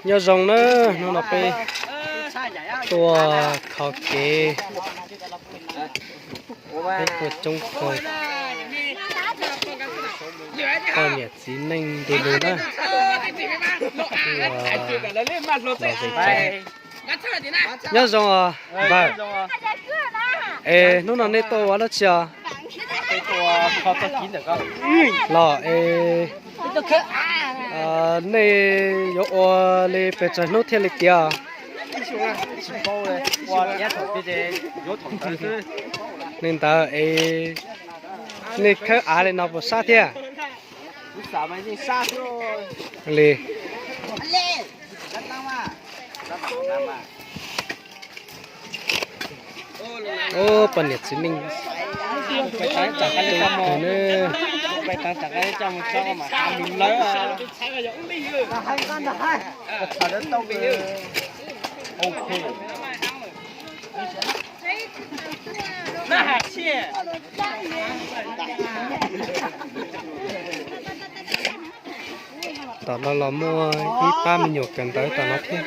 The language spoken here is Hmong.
Nyob zoo na, hnub no peb tuaj kho kev, peb tuaj coob kawg, poj niam txiv neej nti lug na. Los zes tsev. Nyob zoo os npawg. Es hnub no nej tuaj ua dab tsi os? Los es nej yuav ua li pes tsawg hnub thiaj li tiav? Li ntawd es nej khawb av li no puas sab thiab? Li poj niam txiv neej. Tom no los muaj ib pab me nyuam kawm ntawv tom no thiab.